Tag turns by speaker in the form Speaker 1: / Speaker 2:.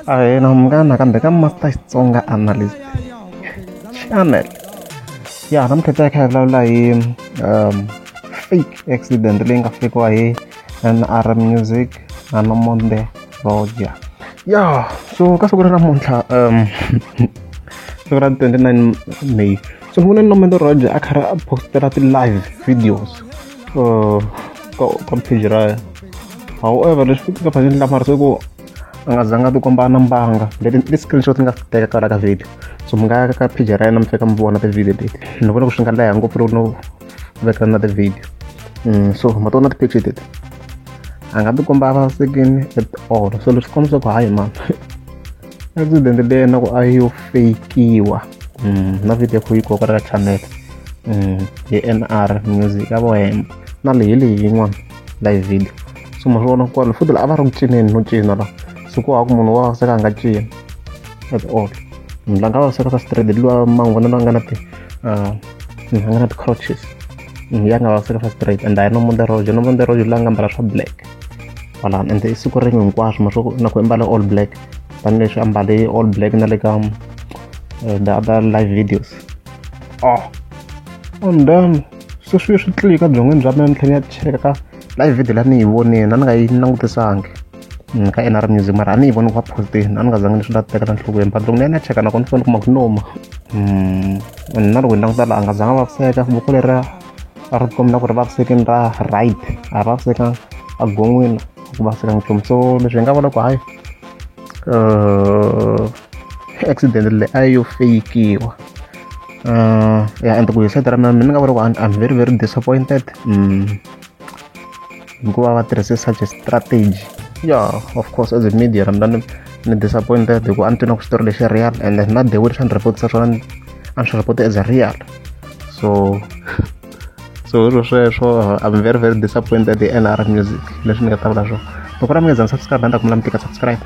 Speaker 1: Ahee na munghana nakambe ka Master Xitsonga Analyst Channel. Ya namuntlha hi ta hi kha hi vulavula hi fake accident leyi nga fakiwa hi N_R Music na Nomonde Roger. Ya so ka siku ra namuntlha siku ra 29 May, so ni vone Nomonde Roger a karhi a postela ti-live videos ka page ra yena. However, leswi fikaka ni hlamarisa i ku a nga zanga a ti komba na mbanga leti i screenshot ni nga teka kwala ka video, so mi nga ya ka page ra yena mi fika mi vona ti-video leti. Ni vona ku swi nga leha ngopfu loko no veka na ti-video. So ma tona ti-picture leti, a nga ti komba a vavisekile at all. So leswi kombisa ku hayi mani, accident leyi na ku a yo fakiwa. Na video yi kona kwala ka channel hi N_R Music ya vo hemba na leyi hi leyi yin'wana live video. So ma swi vona kwala futhi la a va ri ku cineni no cina la, so ku hava ku munhu wa vaviseka a nga cini at all. Munhu la nga vaviseka swa straight hi luwa ma n'wi vona loyi a nga na ti a nga na ti-crutches, ya nga vaviseka swa straight and a hi Nomonde Roger. Nomonde Roger loyi a nga ambala swa black kwalano, ende i siku rin'we hinkwaswo ma swi na ku i mbale all black tanihileswi a mbale all black na le ka the other live videos. Oh, and then se swi swi tlika byongweni bya mina, ni tlhela ni ya cheka ka live video leyi a ni yi vonile, a ni nga yi langutisangi ka N_R Music, mara a ni yi voni ku va post-ini, a ni nga zangi ni swi la tekela enhlokweni, but loko ni ya ni ya cheka nakona ni fika ni kuma ku no ma na loko hi languta la a nga zanga a vaviseka, voko leriya a ri tikomba ku ri vavisekini ra right, a ri vavisekanga a gon'wini a ku vavisekanga nchumu. So leswi hi nga vula ku hayi accident leyi a yo fakiwa. Ya ende ku hi side ra mina, mina ni nga vula ku I'm very very disappointed hikuva va tirhise such a strategy. Yeah, of course as a media na mina ni disappointed hikuva a ni twi na ku xitori lexi real, and na the way leswi a ni report-isa swona a ni swi report as a real. So hi swo sweswo, I'm very very disappointed hi N_R Music, leswi ni nga ta vula swona. Loko ra mi nga za ni subscribe, a ni ta kombela mi tika subscribe.